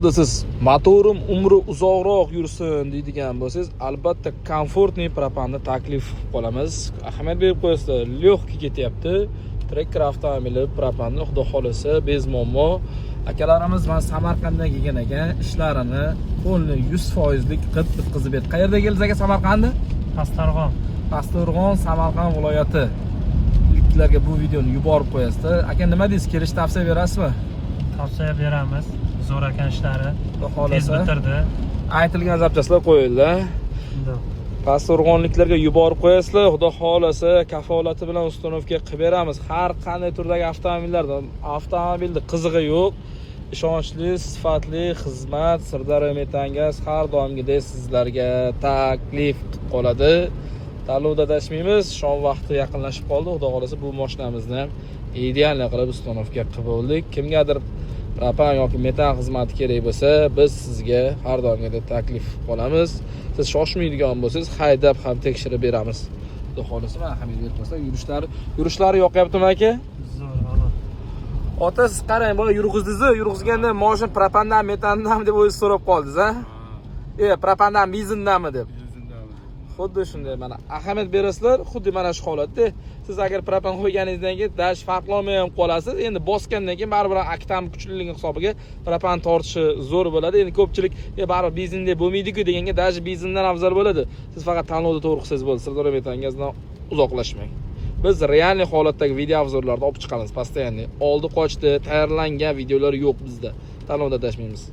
Siz motorim umri uzoqroq yursin deydigan bo'lsangiz, albatta комфортный propanni taklif qilib qolamiz. Ahamiyat berib qo'yasizlar, легкий ketyapti. Tracker avtomobili propanni, xudo xohlasa, без muammo. Akalarimiz mana Samarqanddan kelgan ekan, ishlarini полный 100 foizlik qilib bitkazib berdi. Qayerda keldingiz, aka, Samarqandda? Pastdarg'om. Pastdarg'om, Samarqand viloyati. Liklarga bu videoni yuborib qo'yasizlar. Aka, nima deysiz, kelishni tavsiya berasizmi? Tavsiya beramiz. Zo'r ekan ishlari. Xudo Tez xohlasa. bitirdi. Aytilgan запчасть lar qo'yildi. Pastdarg'omliklarga yuborib qo'yasizlar, xudo xohlasa, kafolati bilan установка qilib beramiz. Har qanday turdagi avtomobillarda avtomobilni qizig'i yo'q. Ishonchli, sifatli xizmat Sirdaryo Metangaz har doimgidek sizlarga taklif qilib qoladi. Tanlovda adashmaymiz. Shom vaqti yaqinlashib qoldi. Xudo xohlasa, bu mashinamizni ham идеальный qilib установка qilib bo'ldik. Kimgadir propan yoki metan xizmati kerak bo'lsa, biz sizga har doimgidek taklif qilib qolamiz. Siz shoshmaydigan bo'lsangiz, haydab ham tekshirib beramiz. Xudo xohlasa, mana, ahamiyat berib qo'ysa, yurishlari yoqyaptimi, aka? Zo'r, a'lo. Ota, siz qarang, boya yurg'izdingiz, yurg'izganda moshin propandan, metandanmi deb o'zingiz so'rab qoldingiz, a? Propandan, benzindanmi deb. Xuddi shunday, mana, ahamiyat berasizlar, xuddi mana shu holatda. Siz agar propan qo'yganingizdan keyin даже farqlolmay ham qolasiz. Endi bosgandan keyin baribir oktan kuchliligi hisobiga propan tortishi zo'r bo'ladi. Endi ko'pchilik baribir benzindek bo'lmaydi-ku deganga, даже benzindan afzal bo'ladi. Siz faqat tanlovni to'g'ri qilsangiz bo'ldi. Sirdaryo Metangazdan uzoqlashmang. Biz реальный holatdagi video обзор larni olib chiqamiz постоянно. Oldi qochdi, tayyorlangan videolar yo'q bizda. Tanlovda adashmaymiz.